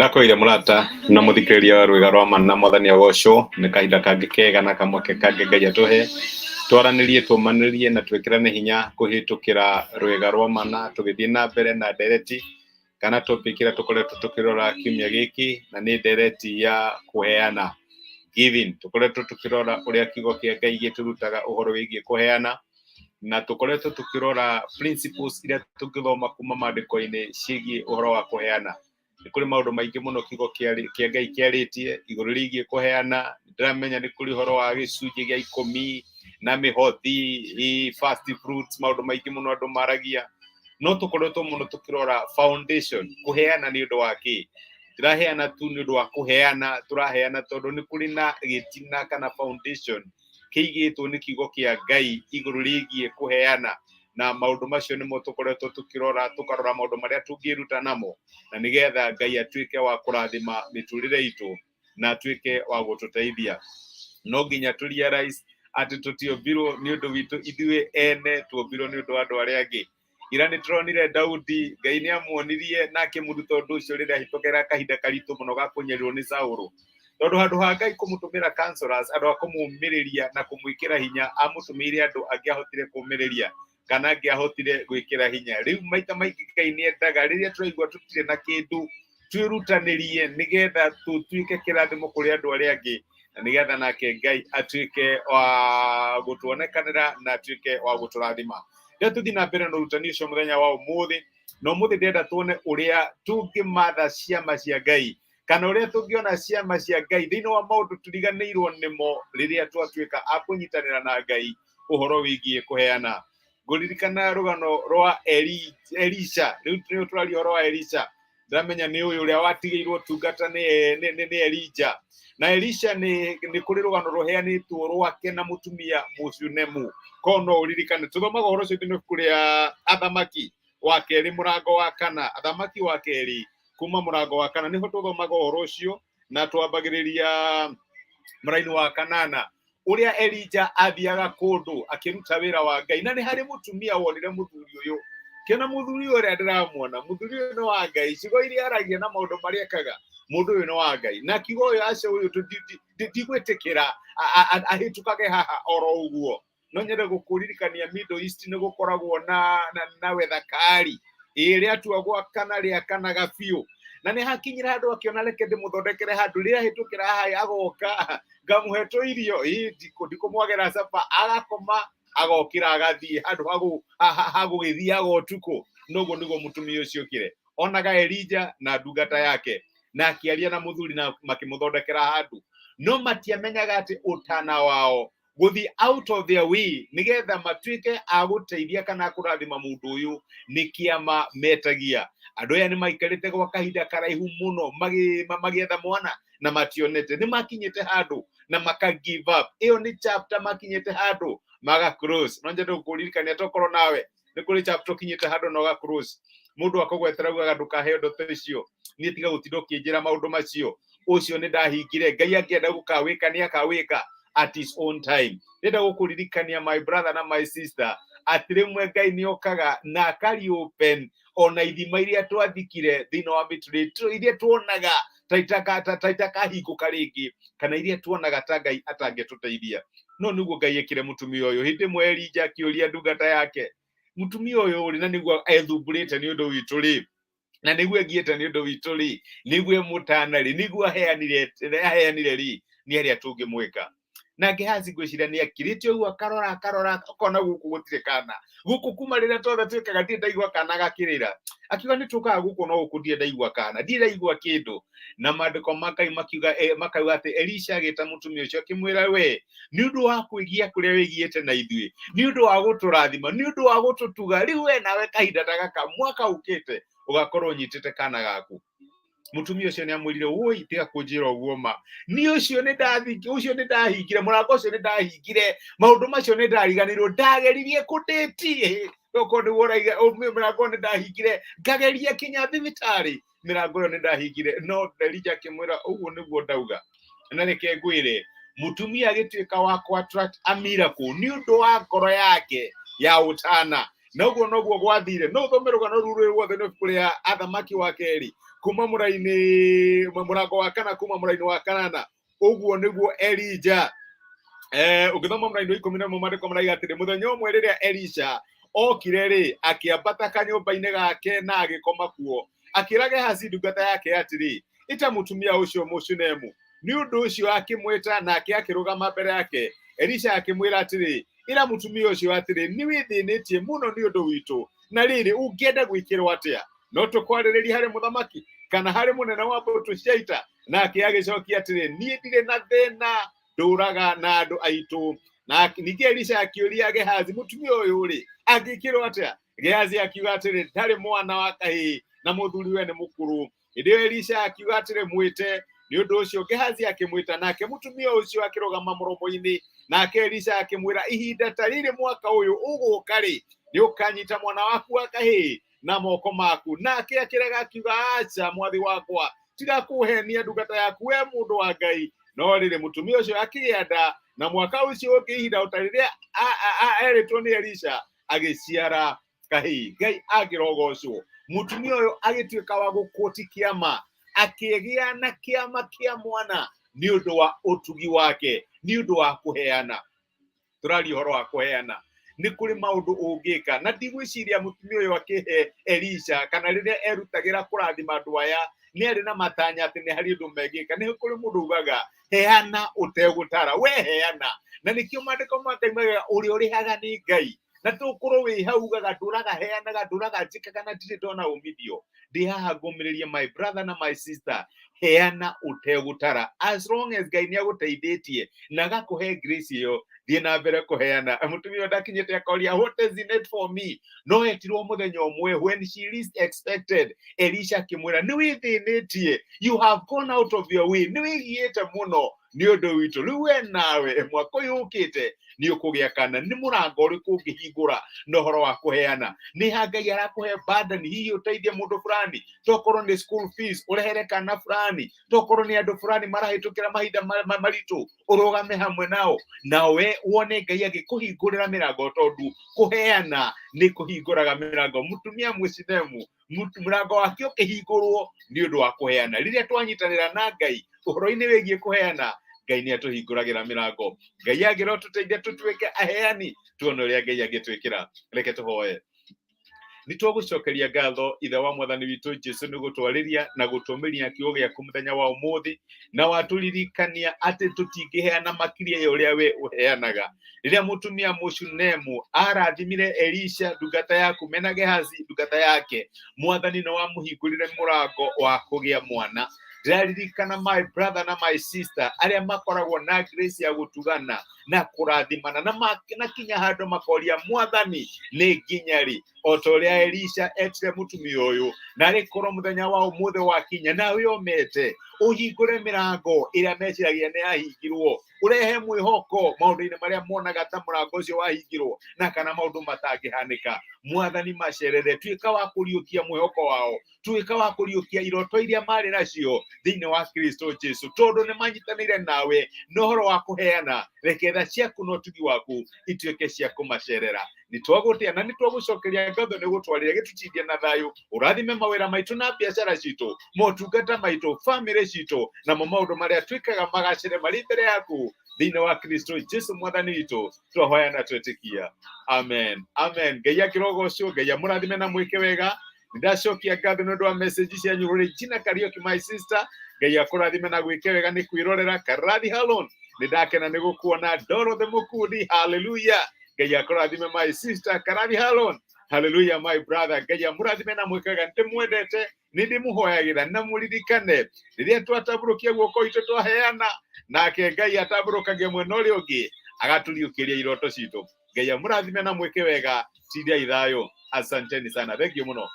Ndakwĩire mũrata na mũthikĩrĩria wa rwĩga rwa ma na mwathani agocwo nĩ kahinda kangĩ kega na kamweke kangĩ Ngai atũhe twaranĩrie tũmanĩrie na twĩkĩrane hinya kũhĩtũkĩra rwĩga rwa mana tũgĩthiĩ na mbere na ndereti kana topic ĩrĩa tũkoretwo tũkĩrora kiumia gĩkĩ na nĩ ndereti ya kũheana, giving. Tũkoretwo tũkĩrora ũrĩa kiugo kĩa Ngai gĩtũrutaga ũhoro wĩgiĩ kũheana na tũkoretwo tũkĩrora principles iria tũngĩthoma kuma maandĩko-inĩ ciĩgiĩ ũhoro wa kũheana. Nĩ kũrĩ maũndũ maingĩ mũno kiugo kĩa Ngai kĩarĩtie igũrũ rĩgiĩ kũheana. Ndĩramenya nĩ kũrĩ ũhoro wa gĩcunjĩ gĩa ikũmi na mĩhothi, first fruits, maũndũ maingĩ mũno andũ maragia, no tũkoretwo mũno tũkĩrora foundation, kũheana nĩ ũndũ wa kĩ. Tũraheana tu nĩ ũndũ wa kũheana, tũraheana tondũ nĩ kũrĩ na gĩtina kana foundation kĩigĩtwo nĩ kiugo kĩa Ngai igũrũ rĩgiĩ kũheana, na maũndũ macio nĩmo tũkoretwo tũkĩrora, tũkarora maũndũ marĩa tũngĩruta namo na nĩgetha Ngai atuĩke wa kũrathima mĩtũrĩre itũ na atuĩke wa gũtũteithia. No nginya tũ realize atĩ tũtiombirwo nĩ ũndũ witũ ithuĩ ene, tuombirwo nĩ ũndũ wa andũ arĩa angĩ. Ira nĩ tũronire Daudi, Ngai nĩ amuonirie na akĩmũruta ũndũ ũcio rĩrĩa ahĩtũkĩra kahinda karitũ mũno ga kũnyarirwo nĩ Saũlũ. Tondũ handũ ha Ngai kũmũtũmĩra counselors, andũ a kũmũmĩrĩria na kũmwĩkĩra hinya, amũtũmĩire andũ angĩahotire kũmĩrĩria kana angĩahotire gwĩkĩra hinya. Rĩu maita maingĩ Ngai nĩ endaga rĩrĩa tũraigua tũtirĩ na kĩndũ, twĩrutanĩrie nĩgetha tũtuĩke kĩrathimo kũrĩ andũ arĩa angĩ, na nĩgetha nake Ngai atuĩke wa gũtuonekanĩra na atuĩke wa gũtũrathima. Rĩrĩa tũthiĩ na mbere na ũrutani ũcio mũthenya wa ũmũthĩ, na ũmũthĩ ndĩrenda tuone ũrĩa tũngĩmatha ciama cia Ngai kana ũrĩa tũngĩona ciama cia Ngai thĩinĩ wa maũndũ tũriganĩirwo nĩmo rĩrĩa twatuĩka a kũnyitanĩra na Ngai ũhoro wĩgiĩ kũheana. Ngũririkana rũgano rwa Elisha, rĩu nĩ tũraria ũhoro wa Elisha. Ndĩramenya nĩ ũyũ ũrĩa watigĩirwo tungata nĩ Elija. Na Elisha nĩ kũrĩ rũgano rũheanĩtwo rwake na mũtumia Mũshunemu. Korwo no ũririkane, tũthomaga ũhoro ũcio thĩinĩ wa ibuku rĩa Athamaki wa kerĩ mũrango wa kana, Athamaki wa kerĩ kuma mũrango wa kana nĩho tũthomaga ũhoro ũcio, na twambagĩrĩria mũraini wa kanana ũrĩa Elija athiaga kũndũ akĩruta wĩra wa Ngai, na nĩ harĩ mũtumia wonire mũthuri ũyũ kĩona mũthuri ũyũ ũrĩa ndĩramuona, mũthuri ũyũ nĩ wa Ngai, ciugo iria aragia na maũndũ marĩa ekaga, mũndũ ũyũ nĩ wa Ngai, na kiugo ũyũ aca ũyũ ndigwĩtĩkĩra ahĩtũkage haha oro ũguo. No nyende gũkũririkania Middle East nĩ gũkoragwo na weather kari ĩĩ rĩatua gwakana rĩakanaga biũ, na nĩ hakinyire handũ akĩona reke ndĩmũthondekere handũ rĩrĩa ahĩtũkĩra haha agoka ngamũhe tũirio, ĩĩ ndikũmwagĩra capa, agakoma agokĩra agathiĩ handũ ha gũgĩthiaga ũtukũ. Noguo nĩguo mũtumia ũcio okire onaga Elija na ndungata yake na akĩaria na mũthuri na makĩmũthondekera handũ, no matiamenyaga atĩ ũtana wao gũthiĩ out of their way nĩgetha matuĩke a gũteithia kana kũrathima mũndũ ũyũ nĩ kĩama metagia. Andũ aya nĩ maikarĩte gwa kahinda karaihu mũno magĩetha mwana na mationete, nĩ makinyĩte handũ na maka give up. Ĩyo nĩ chapter makinyĩte handũ maga close. No nyende gũkũririkania tokorwo nawe nĩ kũrĩ chapter ũkinyĩte handũ na ũga close. Mũndũ akũgwetera augaga ndũkaheo ndeto icio, niĩ tiga gũtinda ũkĩnjĩra maũndũ macio, ũcio nĩ ndahingire, Ngai angĩenda gũkawĩka nĩ akawĩka at his own time. Ndĩrenda gũkũririkania my brother na my sister atĩ rĩmwe Ngai nĩ okaga na akari open ona ithima iria twathikire thĩinĩ wa mĩtũrĩre itũ, iria tuonaga ta itakahingũka rĩngĩ, kana iria tuonaga ta Ngai atangĩtũteithia. No nĩguo Ngai ekire mũtumia ũyũ. Hĩndĩ ĩmwe Elija akĩũria ndungata yake, mũtumia ũyũ rĩ, na nĩguo ethumbũrĩte nĩ ũndũ witũ rĩ, na nĩguo egiĩte nĩ ũndũ witũ rĩ, nĩguo emũtana rĩ, nĩguo aheanire rĩ, nĩ arĩa tũngĩmwĩka. Na Gehazi ngwĩciria nĩ akirĩte ũguo, akarora akarora, akona gũkũ gũtirĩ kana gũkũ kuma rĩrĩa twothe twĩkaga, ndirĩ ndaigua kana gakĩrĩra. Akiuga nĩ tũkaga gũkũ, no gũkũ ndirĩ ndaigua kana, ndirĩ ndaigua kĩndũ. Na maandĩko ma Ngai makauga atĩ Elisha agĩta mũtumia ũcio akĩmwĩra, we nĩ ũndũ wa kwĩgia kũrĩa wĩgiĩte na ithuĩ, nĩ ũndũ wa gũtũrathima, nĩ ũndũ wa gũtũtuga, rĩu we nawe kahinda ta gaka mwaka ũkĩte ũgakorwo ũnyitĩte kana gaku. Mũtumia ũcio nĩ amwĩrire, woi tiga kũnjĩra ũguo ma, niĩ ũcio nĩ ndathingire, ũcio nĩ ndahingire mũrango ũcio, nĩ ndahingire maũndũ macio, nĩ ndariganĩirwo, ndageririe kũndĩti okorwo nĩguo ũraiga mĩrango nĩ ndahingire, ngageria kinya thibitarĩ, mĩrango ĩyo nĩ ndahingire. No Elija akĩmwĩra, ũguo nĩguo ndauga, na reke ngwĩre, mũtumia agĩtuĩka wa kũ attract a miracle nĩ ũndũ wa ngoro yake ya ũtana. Na ũguo noguo gwathire. No ũthome rũgano rũu rwĩ ruothe nĩ ibuku rĩa Athamaki wa Kerĩ, kuma mũraini mũrango wa kana, kuma mũraini wa kanana. Ũguo nĩguo Elija, ũngĩthoma mũraini wa 11, maandĩko maraiga atĩrĩ, mũthenya ũmwe rĩrĩa Elisha okire rĩ, akĩambata kanyũmba-inĩ gake na agĩkoma kuo. Akĩra Gehazi ndungata yake atĩrĩ, ĩta mũtumia ũcio Mũshunemu. Nĩ ũndũ ũcio akĩmwĩta, nake akĩrũgama mbere yake. Elisha akĩmwĩra atĩrĩ, ĩra mũtumia ũcio atĩrĩ, nĩ wĩthĩnĩtie mũno nĩ ũndũ witũ, na rĩrĩ, ũngĩenda gwĩkĩrwo atĩa? No tũkwarĩrĩrie harĩ mũthamaki kana harĩ mũnene wa mbũtũ cia ita? Nake agĩcokia atĩrĩ, niĩ ndirĩ na thĩna, ndũraga na andũ aitũ. Na ningĩ Elisha akĩũria Gehazi, mũtumia ũyũ rĩ, angĩkĩrwo atĩa? Gehazi akiuga atĩrĩ, ndarĩ mwana wa kahĩĩ na mũthuriwe nĩ mũkũrũ. Hĩndĩ ĩyo Elisha akiuga atĩrĩ, mwĩte. Nĩ ũndũ ũcio Gehazi akĩmwĩta, nake mũtumia ũcio akĩrũgama mũromo-inĩ. Nake Elisha akĩmwĩra, ihinda ta rĩrĩ mwaka ũyũ ũgũka rĩ, nĩ ũkanyita mwana waku wa kahĩĩ na moko maku. Nake akĩrega akiuga, aca mwathi wakwa, tiga kũhenia ndungata yaku, we mũndũ wa Ngai. No rĩrĩ, mũtumia ũcio akĩgĩa nda, na mwaka ũcio ũngĩ ihinda o ta rĩrĩa erĩtwo nĩ Elisha, agĩciara kahĩĩ. Ngai angĩrogocwo. Mũtumia ũyũ agĩtuĩka wa gũkũti kĩama, akĩgĩa na kĩama kĩa mwana nĩ ũndũ wa ũtugi wake, nĩ ũndũ wa kũheana. Tũraria ũhoro wa kũheana. Nĩ kũrĩ maũndũ ũngĩka, na ndigwĩciria mũtumia ũyũ akĩhe Elisha kana rĩrĩa erutagĩra kũrathima andũ aya nĩ arĩ na matanya atĩ nĩ harĩ ũndũ mengĩka. Nĩ kũrĩ mũndũ ugaga heana ũtegũtara, we heana. Na nĩkĩo maandĩko ma Ngai maugaga ũrĩa ũrĩhaga nĩ Ngai. Na tũkorwo wĩ hau ugaga ndũraga heanaga, ndũraga njĩkaga na ndirĩ ndona umithio. Ndĩ haha ngũmĩrĩrie my brother na my sister, heana ũtegũtara. As long as Ngai nĩ agũteithĩtie na agakũhe grace ĩyo, thiĩ na mbere kũheana. Mũtumia ũyũ ndakinyĩte akoria, what is in it for me? No etirwo mũthenya ũmwe when she least expected, Elisha akĩmwĩra, nĩ wĩthĩnĩtie, you have gone out of your way, nĩ wĩgiĩte mũno nĩ ũndũ witũ, rĩu we nawe mwaka ũyũ ũkĩte nĩ ũkũgĩa kana. Nĩ mũrango ũrĩkũ ũngĩhingũra na ũhoro wa kũheana? Nĩ ha Ngai arakũhe burden, hihi ũteithie mũndũ fulani, tokorwo nĩ school fees ũrehere kana fulani, tokorwo nĩ andũ fulani marahĩtũkĩra mahinda maritũ, ũrũgame hamwe nao, nawe wone Ngai agĩkũhingũrĩra mĩrango, tondũ kũheana nĩ kũhingũraga mĩrango. Mũtumia Mũshunemu, mũrango wake ũkĩhingũrwo nĩ ũndũ wa kũheana. Rĩrĩa twanyitanĩra na Ngai ũhoro-inĩ wĩgiĩ kũheana, Ngai nĩ atũhingũragĩra mĩrango. Ngai angĩrwo tũteithie tũtuĩke aheani, tuone ũrĩa Ngai angĩtwĩkĩra. Reke tũhoe. Nĩ twagũcokeria ngatho, Ithe wa Mwathani witũ Jesu, nĩ gũtwarĩria na gũtũmĩria kiugo gĩaku mũthenya wa ũmũthĩ, na watũririkania atĩ tũtingĩheana makĩria ya ũrĩa we ũheanaga. Rĩrĩa mũtumia Mũshunemu arathimire Elisha ndungata yaku mena Gehazi ndungata yake, Mwathani nĩ wamũhingũrire mũrango wa kũgĩa mwana. Ndĩraririkana my brother na my sister arĩa makoragwo na grace ya gũtugana na kũrathimana na kinya handũ makoria Mwathani nĩ nginya rĩ, o ta ũrĩa Elisha etire mũtumia ũyũ. Na rĩkorwo mũthenya wa ũmũthĩ wakinya, nawe ũmete ũhingũre mĩrango ĩrĩa meciragia nĩ yahingirwo, ũrehe mwĩhoko maũndũ-inĩ marĩa monaga ta mũrango ũcio wahingirwo na kana maũndũ matangĩhanĩka. Mwathani, macerere, tuĩka wa kũriũkia mwĩhoko wao, tuĩka wa kũriũkia iroto iria marĩ nacio thĩinĩ wa Kristo Jesu, tondũ nĩ manyitanĩire nawe na ũhoro wa kũheana. Reke tha ciaku na ũtugi waku ituĩke cia kũmacerera. Nĩ twagũtĩa na nĩ twagũcokeria ngatho nĩ gũtwarĩra gĩtũtindie na thayũ. Ũrathime mawĩra maitũ na biacara citũ, motungata maitũ, bamĩrĩ citũ, namo maũndũ marĩa twĩkaga magacĩre marĩ mbere yaku thĩinĩ wa Kristo Jesu Mwathani witũ. Twahoya na twetĩkia, amen, amen. Ngai akĩrogocwo. Ngai amũrathime na mwĩke wega. Ndacokia ngatho nĩ ũndũ wa message cianyu. Regina Kariuki, my sister, Ngai akũrathime na gwĩke wega nĩ kwĩrorera. Karathi Halon, nĩ ndakena nĩ gũkuona. Dorothy Mukundi, hallelujah, Ngai akũrathime my sister Karathi Halon. Hallelujah, my brother, Ngai amũrathime na mwĩke wega. Ndĩmwendete, nĩ ndĩmũhoyagĩra, na mũririkane rĩrĩa twatambũrũkia guoko itũ twaheana, nake Ngai atambũrũkagia mwena ũrĩa ũngĩ agatũriũkĩria iroto citũ. Ngai amũrathime na mwĩke wega. Tindiai thayũ. Asanteni sana, thank you mũno.